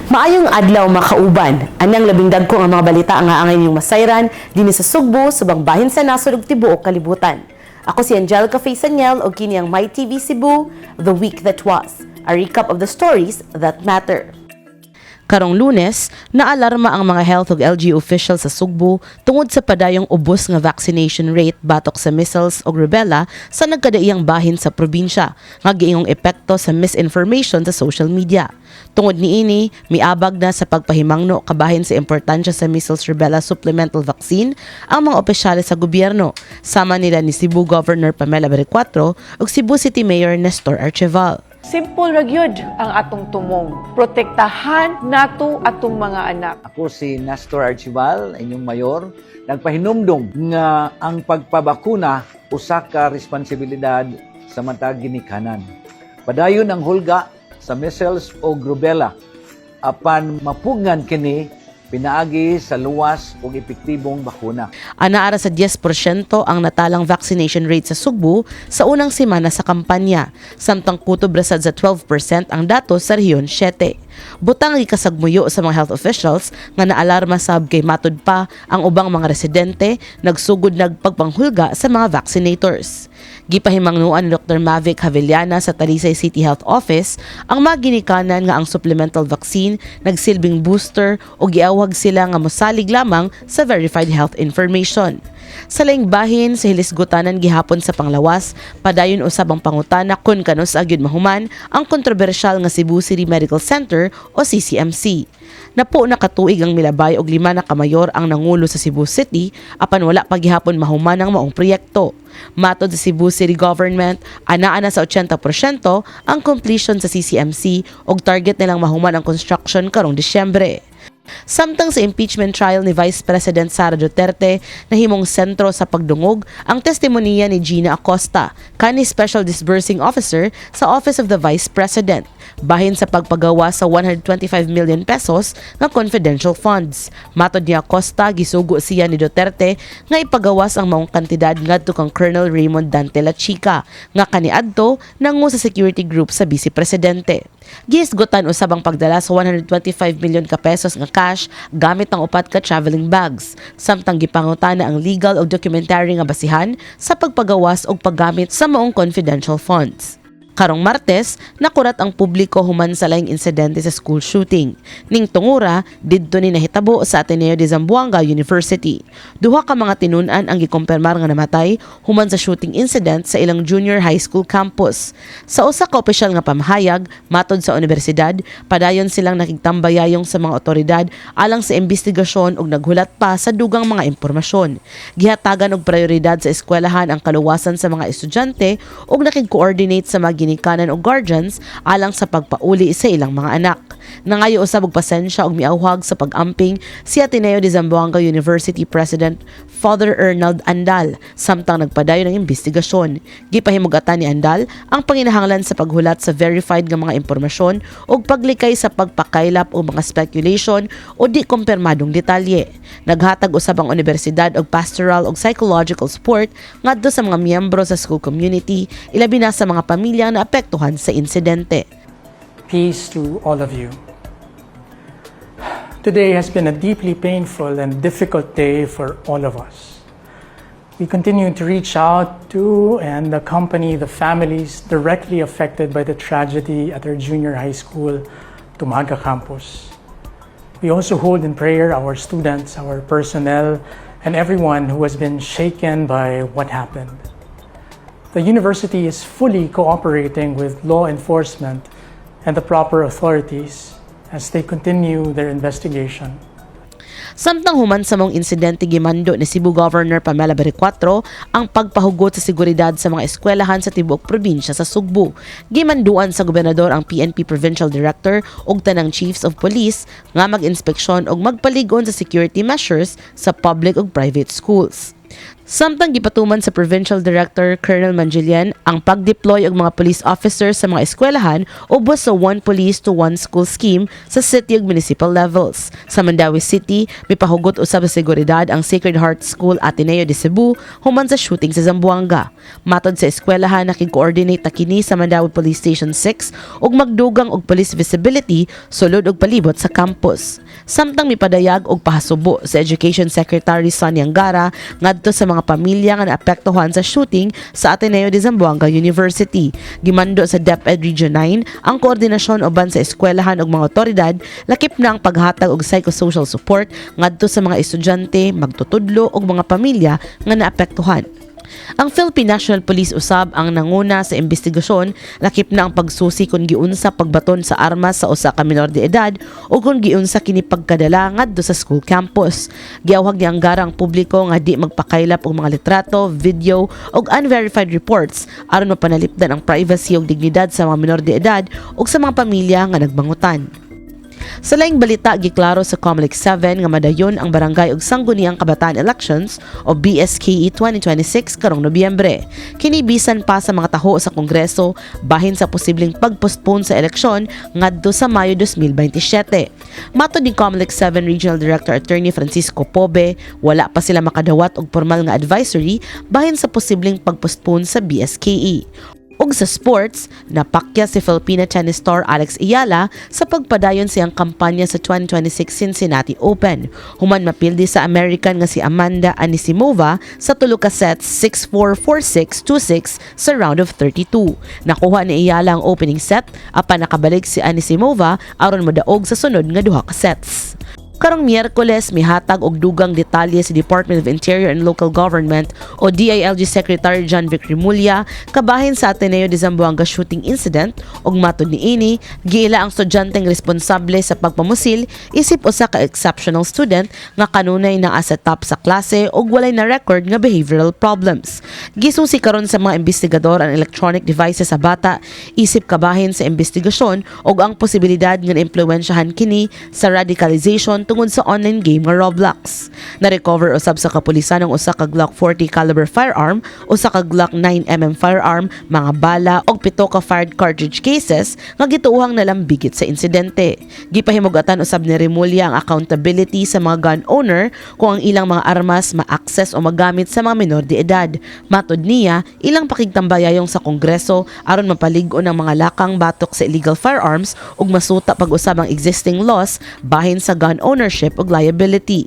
Maayong adlaw, makauban. Anang labing dagko nga mga balita nga angay ninyong masayran dinhi sa Sugbo, subang bahin sa nasod ug tibuok kalibutan. Ako si Angelica Faisaniel ug kini ang My TV Cebu, The Week That Was. A recap of the stories that matter. Karong Lunes, naalarma ang mga health ug LGU officials sa Sugbo tungod sa padayong ubos nga vaccination rate batok sa measles ug rubella sa nagkadaiyang bahin sa probinsya nga giingong epekto sa misinformation sa social media. Tungod niini, miabag na sa pagpahimangno kabahin sa importansya sa measles rubella supplemental vaccine ang mga opisyales sa gobyerno, sama nila ni Cebu Governor Pamela Baricuatro ug Cebu City Mayor Nestor Archival. Simple ra gyud ang atong tumong. Protektahan nato atong mga anak. Ako si Nestor Archival, inyong mayor, nagpahinumdum nga ang pagpabakuna usa ka responsibilidad sa matag ginikanan. Padayon ang hulga sa measles o rubella apan mapugngan kini pinaagi sa luwas ug epektibong bakuna. Anaa ra sa 10% ang natalang vaccination rate sa Sugbo sa unang semana sa kampanya, samtang kutob ra sad sa 12% ang datos sa Rehiyon 7. Butang gikasagmuyo sa mga health officials nga naalarma sab kay matud pa ang ubang mga residente nagsugod nagpagpanghulga sa mga vaccinators. Gipahimangnuan ni Dr. Mavic Javellana sa Talisay City Health Office ang mga ginikanan nga ang supplemental vaccine nagsilbing booster o giawhag sila nga mosalig lamang sa verified health information. Sa laing bahin, sa hilisgutanan gihapon sa panglawas, padayon usab ang pangutana kung kanus-a gyud mahuman ang kontrobersyal nga Cebu City Medical Center o CCMC. Napo na katuig ang milabay og 5 na kamayor ang nangulo sa Cebu City apan wala pa gihapon mahuman ang maong proyekto. Matod sa Cebu City Government, anaa na sa 80% ang completion sa CCMC ug target nilang mahuman ang construction karong Disyembre. Samtang sa impeachment trial ni Vice President Sara Duterte, nahimong sentro sa pagdungog ang testimonya ni Gina Acosta, kani Special Disbursing Officer sa Office of the Vice President, bahin sa pagpagawa sa ₱125 million nga confidential funds. Matod ni Acosta, gisugo siya ni Duterte nga ipagawas ang maong kantidad ngadto kang Colonel Raymond Dante Lachica nga kaniadto nangu sa security group sa Vice Presidente. Gihisgutan usab ang pagdala sa 125 million ka pesos nga cash gamit ang upat ka traveling bags, samtang gipangutana ang legal o documentary nga basihan sa pagpagawas og paggamit sa maong confidential funds. Karong Martes, nakurat ang publiko human sa laing insidente sa school shooting. Ning tungura, didto ni nahitabo sa Ateneo de Zamboanga University. Duha ka mga tinun-an ang gikumpirmar nga namatay human sa shooting incident sa ilang junior high school campus. Sa usa ka opisyal nga pamahayag, matod sa universidad, padayon silang nakigtambayayong sa mga otoridad alang sa investigasyon ug naghulat pa sa dugang mga impormasyon. Gihatagan og prioridad sa eskwelahan ang kaluwasan sa mga estudyante ug nakig-coordinate sa mga ginikanan o guardians alang sa pagpauli sa ilang mga anak. Nangayo usab og pasensya ug miawhag sa pag-amping si Ateneo de Zamboanga University President Father Ernald Andal samtang nagpadayon ang investigasyon. Gipahimugatan ni Andal ang panginahanglan sa paghulat sa verified nga mga impormasyon ug paglikay sa pagpakaylap o mga speculation o di kumpirmadong detalye. Naghatag usab ang universidad og pastoral ug psychological support ngadto sa mga miyembro sa school community, ilabi na sa mga pamilya na naapektuhan sa insidente. Peace to all of you. Today has been a deeply painful and difficult day for all of us. We continue to reach out to and accompany the families directly affected by the tragedy at our junior high school, Tumaga campus. We also hold in prayer our students, our personnel, and everyone who has been shaken by what happened. The university is fully cooperating with law enforcement and the proper authorities as they continue their investigation. Samtang human sa maong insidente, gimando ni Cebu Governor Pamela Baricuatro ang pagpahugot sa seguridad sa mga eskwelahan sa tibuok probinsya sa Sugbo. Gimanduan sa gobernador ang PNP Provincial Director ug tanang chiefs of police nga mag-inspeksyon ug magpaligon sa security measures sa public ug private schools. Samtang gipatuman sa Provincial Director Colonel Mangilian ang pag-deploy og mga police officers sa mga eskwelahan ubos sa One Police to One School scheme sa city ug municipal levels. Sa Mandaue City, mipahugot usab sa seguridad ang Sacred Heart School Ateneo de Cebu human sa shooting sa Zamboanga. Matod sa eskwelahan, nakig-coordinate na kini sa Mandaue Police Station 6 ug magdugang og police visibility sulod ug palibot sa campus. Samtang mipadayag og pahasubo sa Education Secretary Sonny Angara ngadto sa mga pamilya nga naapektuhan sa shooting sa Ateneo de Zamboanga University. Gimando sa DepEd Region 9 ang koordinasyon uban sa eskwelahan ug mga otoridad, lakip na ang paghatag og psychosocial support ngadto sa mga estudyante, magtutudlo ug mga pamilya nga naapektuhan. Ang Philippine National Police usab ang nanguna sa investigasyon, lakip na ang pagsusi kung giunsa pagbaton sa armas sa usa ka minor de edad o kung giunsa kini pagkadala ngadto sa school campus. Giawhag ni Angara ang publiko nga di magpakaylap og mga litrato, video ug unverified reports aron mapanalipdan ang privacy ug dignidad sa mga minor de edad ug sa mga pamilya nga nagbangutan. Sa laing balita, giklaro sa COMELEC 7 nga madayon ang Barangay ug Sangguniang Kabataan Elections o BSKE 2026 karong Nobyembre. Kini bisan pa sa mga taho sa Kongreso bahin sa posibleng pagpostpone sa eleksyon ngadto sa Mayo 2027. Matod ni COMELEC 7 Regional Director Attorney Francisco Pobe, wala pa sila makadawat og formal nga advisory bahin sa posibleng pagpostpone sa BSKE. Ug sa sports, napakya si Filipina tennis star Alex Eala sa pagpadayon siyang kampanya sa 2026 Cincinnati Open, human mapildi sa American nga si Amanda Anisimova sa tulo ka sets, 6-4, 4-6, 2-6 sa round of 32. Nakuha ni Eala ang opening set apan nakabalik si Anisimova aron modaog sa sunod nga duha ka sets. Karong Miyerkules, mihatag og dugang detalye si Department of Interior and Local Government o DILG Secretary John Vic Remulla kabahin sa Ateneo de Zamboanga shooting incident, ug matod niini, giila ang estudyanteng responsable sa pagpamusil isip usa ka exceptional student nga kanunay naa sa top sa klase ug walay na record nga behavioral problems. Gisusi karon sa mga investigador ang electronic devices sa bata isip kabahin sa investigasyon ug ang posibilidad nga naimpluwensyahan kini sa radicalization tungod sa online game nga Roblox. Na-recover usab sa kapulisan ang usa ka Glock 40 caliber firearm, usa ka Glock 9 mm firearm, mga bala ug pito ka fired cartridge cases nga gituohang nalambigit sa insidente. Gipahimugatan usab ni Remulla ang accountability sa mga gun owner kung ang ilang mga armas ma-access o magamit sa mga minor de edad. Matod niya, ilang pakigtambayayong sa Kongreso aron mapalig-on ang mga lakang batok sa illegal firearms ug masuta pag-usab ang existing laws bahin sa gun ownership ug liability.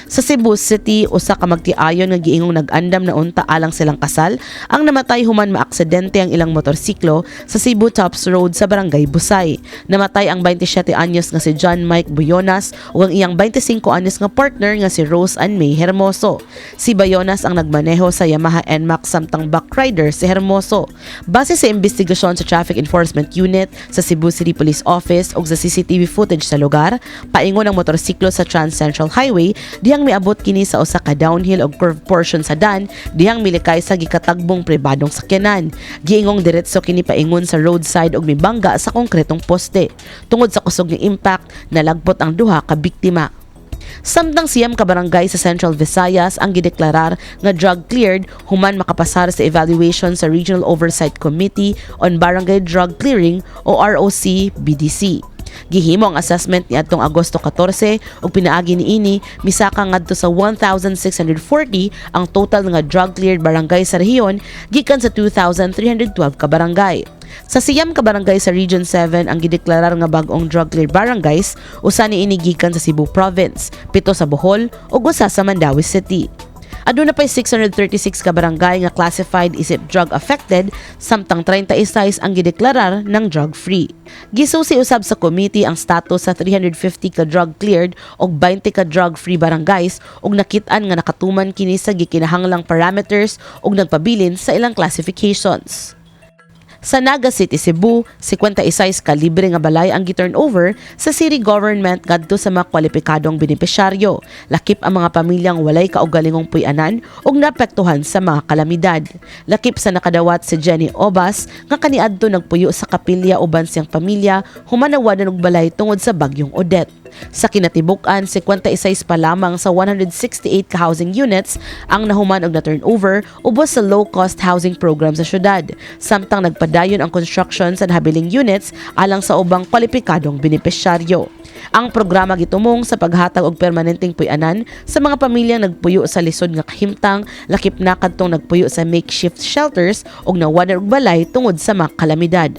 Sa Cebu City, usa ka magtiayon nga giingong nag-andam na unta alang silang kasal ang namatay human maaksidente ang ilang motorsiklo sa Cebu Tops Road sa Barangay Busay. Namatay ang 27 anyos nga si John Mike Buyonas ug ang iyang 25 anyos nga partner nga si Rose Ann May Hermoso. Si Bayonas ang nagmaneho sa Yamaha NMAX samtang backrider si Hermoso. Base sa investigasyon sa Traffic Enforcement Unit sa Cebu City Police Office ug sa CCTV footage sa lugar, paingon ang motorsiklo sa Trans Central Highway dihang miabot kini sa usa ka downhill og curved portion sa dan dihang milikay sa gikatagbong pribadong sakyanan. Giingong diretso kini paingon sa roadside ug mibangga sa konkretong poste. Tungod sa kusog nga impact, nalagpot ang duha ka biktima. Samtang 9 ka barangay sa Central Visayas ang gideklarar nga drug cleared human makapasar sa evaluation sa Regional Oversight Committee on Barangay Drug Clearing o ROC BDC. Gihimo ang assessment niadtong Agosto 14 ug pinaagi niini misaka ngadto sa 1,640 ang total nga drug cleared barangay sa rehiyon gikan sa 2,312 ka barangay. Sa 9 ka barangay sa Region 7 ang gideklarar nga bag-ong drug cleared barangays, usa niini gikan sa Cebu Province, pito sa Bohol ug usa sa Mandaue City. Aduna pay 636 ka barangay nga classified isip drug affected, samtang 36 ang gideklarar ng drug free. Gisusi usab sa committee ang status sa 350 ka drug cleared ug 20 ka drug free barangays ug nakit-an nga nakatuman kini sa gikinahanglang parameters ug nagpabilin sa ilang classifications. Sa Naga City, Cebu, 56 ka libre nga balay ang gi-turn over sa city government ngadto sa mga kwalipikadong benepisyaryo. Lakip ang mga pamilyang walay kaugalingong puy-anan ug naapektuhan sa mga kalamidad. Lakip sa nakadawat si Jenny Obas nga kaniadto nagpuyo sa kapilya uban siyang pamilya human nawadan og balay tungod sa Bagyong Odette. Sa kinatibuk-an, 56 pa lamang sa 168 ka housing units ang nahuman og na turnover ubos sa low-cost housing program sa syudad. Samtang nagpadayon ang construction sa nahabiling units alang sa ubang kwalipikadong benepisyaryo. Ang programa gitumong sa paghatag og permanenteng puy-anan sa mga pamilyang nagpuyo sa lisod nga kahimtang, lakip na kadtong nagpuyo sa makeshift shelters ug nawad og balay tungod sa mga kalamidad.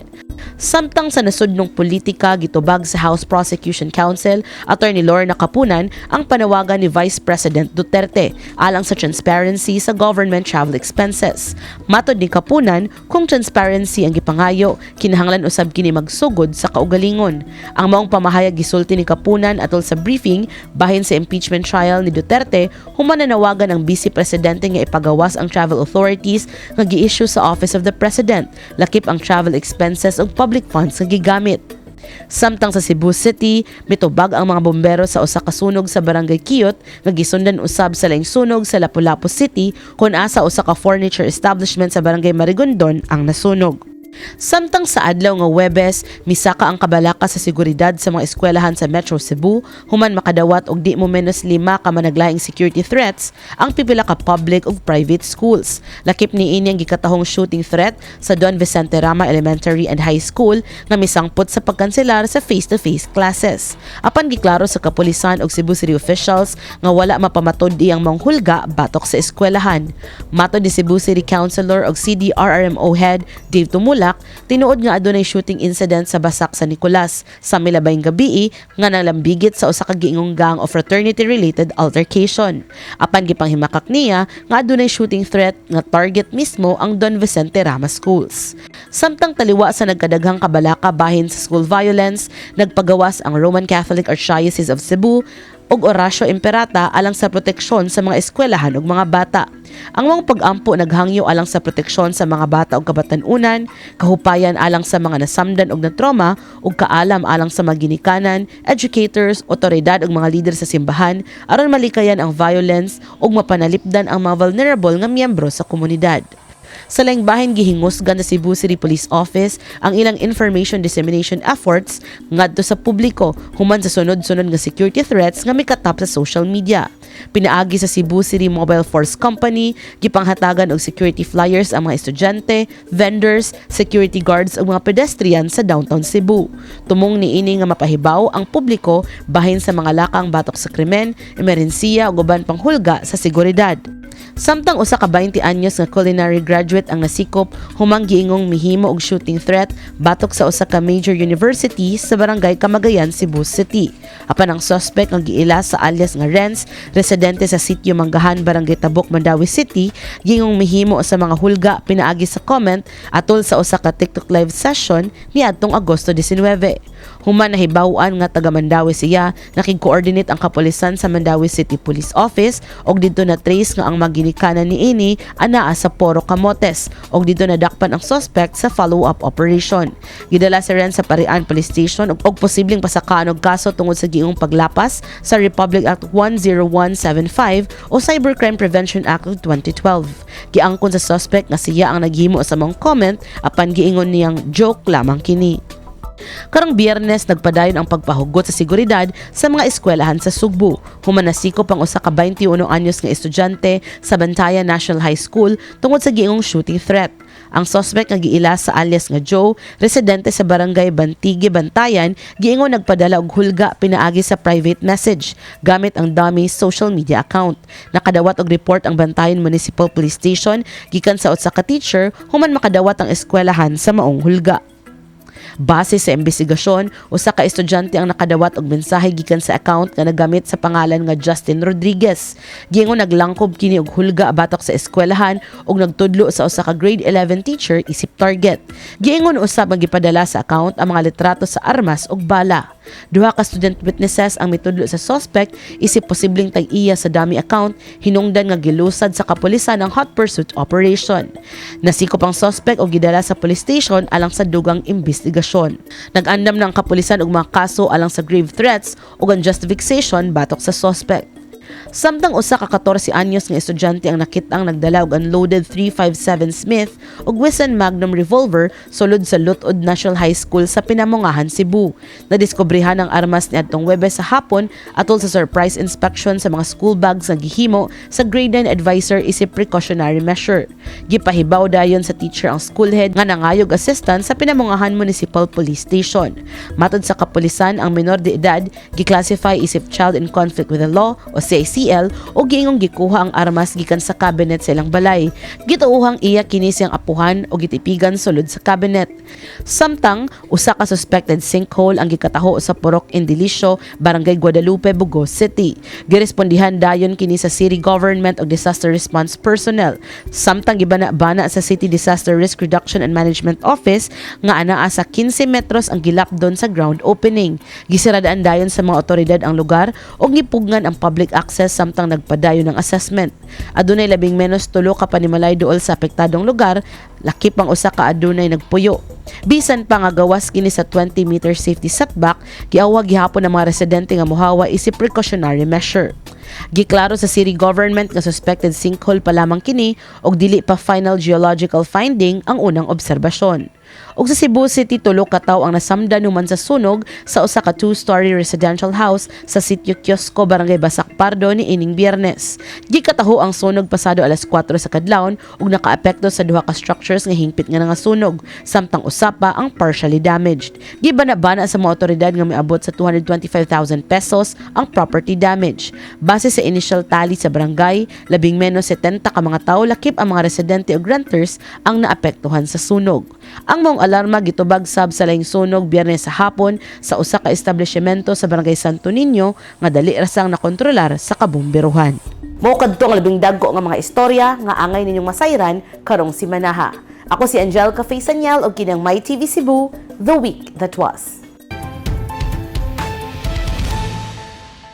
Samtang sa nasudnong politika, gitubag sa House Prosecution Counsel Attorney Lorna Kapunan ang panawagan ni Vice President Duterte alang sa transparency sa government travel expenses. Matod ni Kapunan, kung transparency ang gipangayo, kinahanglan usab kini magsugod sa kaugalingon. Ang maong pamahayag gisulti ni Kapunan atol sa briefing bahin sa impeachment trial ni Duterte, human nanawagan ang Vice Presidente nga ipagawas ang travel authorities nga gi-issue sa Office of the President, lakip ang travel expenses ug public funds nga gigamit. Samtang sa Cebu City, mitubag ang mga bombero sa usa ka sunog sa Barangay Kiyot nga gisundan usab sa laing sunog sa Lapu-Lapu City, kun asa usa ka furniture establishment sa Barangay Marigondon ang nasunog. Samtang sa adlaw nga Webes, misaka ang kabalaka sa seguridad sa mga eskwelahan sa Metro Cebu human makadawat og di mo menos lima ka managlahing security threats ang pipila ka public ug private schools. Lakip niini ang gikatahong shooting threat sa Don Vicente Rama Elementary and High School nga misangpot sa pagkanselar sa face-to-face classes. Apan giklaro sa kapulisan ug Cebu City officials nga wala mapamatod ang manghulga batok sa eskwelahan. Matod ni Cebu City Councilor ug CDRRMO Head Dave Tumulak, tinuod nga adunay shooting incident sa Basak San Nicolas sa milabayng gabii nga nalambigit sa usa ka giingong gang o fraternity-related altercation. Apan gipanghimakak niya nga adunay shooting threat nga target mismo ang Don Vicente Rama Schools. Samtang taliwa sa nagkadaghang kabalaka bahin sa school violence, nagpagawas ang Roman Catholic Archdiocese of Cebu og Oratio Imperata alang sa proteksyon sa mga eskwelahan ug mga bata. Ang mga pag-ampo naghangyo alang sa proteksyon sa mga bata ug kabatan-unan, kahupayan alang sa mga nasamdan og natroma ug kaalam alang sa mga ginikanan, educators, otoridad ug mga lider sa simbahan aron malikayan ang violence ug mapanalipdan ang mga vulnerable nga miyembro sa komunidad. Sa laing bahin, gihingusgan sa Cebu City Police Office ang ilang information dissemination efforts ngadto sa publiko human sa sunod-sunod nga security threats nga mikatap sa social media. Pinaagi sa Cebu City Mobile Force Company, gipanghatagan og security flyers ang mga estudyante, vendors, security guards ug mga pedestrian sa downtown Cebu. Tumong niini nga mapahibaw ang publiko bahin sa mga lakang batok sa krimen, emerhensiya ug uban pang hulga sa seguridad. Samtang usa ka 20 anyos nga culinary graduate ang nasikop humang giingong mihimo og shooting threat batok sa usa ka major university sa Barangay Kamagayan, Cebu City. Apan ang suspect nga giila sa alias nga Renz, residente sa Sitio Manggahan, Barangay Tabuk, Mandaue City, giingong mihimo sa mga hulga pinaagi sa comment atol sa usa ka TikTok live session niadtong Agosto 19. Human nahibaw-an nga taga Mandaue siya, nakig-coordinate ang kapulisan sa Mandaue City Police Office og didto na trace nga ang mga ginikanan niini anaa sa Poro Camotes og didto nadakpan ang suspect sa follow-up operation. Gidala si Ren sa Parian Police Station og posibleng pasakaan og kaso tungod sa giingong paglapas sa Republic Act 10175 o Cybercrime Prevention Act of 2012. Giangkon sa suspect nga siya ang naghimo sa mga comment, apan giingon niyang joke lamang kini. Karong Biyernes, nagpadayon ang pagpahugot sa seguridad sa mga eskwelahan sa Sugbo human nasikop ang usa ka 21 anyos nga estudyante sa Bantayan National High School tungod sa giingong shooting threat. Ang suspect nga giila sa alias nga Joe, residente sa Barangay Bantigue, Bantayan, giingon nagpadala og hulga pinaagi sa private message gamit ang dummy social media account. Nakadawat og report ang Bantayan Municipal Police Station gikan sa usa ka teacher human makadawat ang eskwelahan sa maong hulga. Base sa investigasyon, usa ka estudyante ang nakadawat og mensahe gikan sa account nga nagamit sa pangalan nga Justin Rodriguez. Giingon naglangkob kini og hulga batok sa eskwelahan ug nagtudlo sa usa ka grade 11 teacher isip target. Giingon usab nga gipadala sa account ang mga litrato sa armas ug bala. Duha ka student witnesses ang mitudlo sa suspect isip posibleng tag-iya sa dummy account, hinungdan nga gilusad sa kapulisan ang hot pursuit operation. Nasikop ang suspect og gidala sa police station alang sa dugang investigasyon. Nag-andam ng kapulisan og mga kaso alang sa grave threats ug unjust vexation batok sa suspect. Samtang usa ka 14 anyos nga estudyante ang nakit-ang nagdala og unloaded 357 Smith ug Wesson Magnum revolver sulod sa Lutod National High School sa Pinamungahan, Cebu. Nadiskobrehan ang armas niadtong Webes sa hapon atol sa surprise inspection sa mga school bags nga gihimo sa grade 9 advisor isip precautionary measure. Gipahibaw dayon sa teacher ang school head nga nangayog assistance sa Pinamungahan Municipal Police Station. Matod sa kapulisan, ang menor de edad giclassify isip child in conflict with the law o CICL o giingong gikuha ang armas gikan sa cabinet sa ilang balay. Gituohang iya kini siyang apuhan o gitipigan sulod sa cabinet. Samtang usa ka suspected sinkhole ang gikataho sa Purok Indelicio, Barangay Guadalupe, Bogo City. Girespondihan dayon kini sa city government og disaster response personnel. Samtang gibana-bana sa City Disaster Risk Reduction and Management Office nga anaa sa 15 metros ang gilapdon sa ground opening. Gisiradaan dayon sa mga otoridad ang lugar ug gipugngan ang public access samtang nagpadayon ng assessment. Adunay 12 ka panimalay duol sa apektadong lugar, lakip ang usa ka adunay nagpuyo. Bisan pa nga gawas kini sa 20-meter safety setback, giawhag gihapon ng mga residente nga mohawa isip precautionary measure. Giklaro sa city government nga suspected sinkhole pa lamang kini ug dili pa final geological finding ang unang obserbasyon. Ug sa Cebu City, 3 ka tawo ang nasamdan human sa sunog sa usa ka two-story residential house sa Sitio Kiosko, Barangay Basak Pardo niining Biyernes. Gikataho ang sunog pasado alas 4 sa kadlawon ug nakaapekto sa duha ka structures nga hingpit nga nangasunog, samtang usa pa ang partially damaged. Gibana-bana sa mga otoridad nga miabot sa 225,000 pesos ang property damage. Base sa initial tally sa barangay, 70 ka mga tawo lakip ang mga residente ug renters ang naapektuhan sa sunog. Ang maong alarma gitubag sab sa laing sunog Biyernes sa hapon sa usa ka establishmento sa Barangay Santo Niño nga dali ra sang nakontrolar sa kabomberuhan. Mao kadto ang labing dagko nga mga istorya nga angay ninyong masayran karong simanaha. Ako si Angelica Faye Saniel og kinang My TV Cebu, The Week That Was.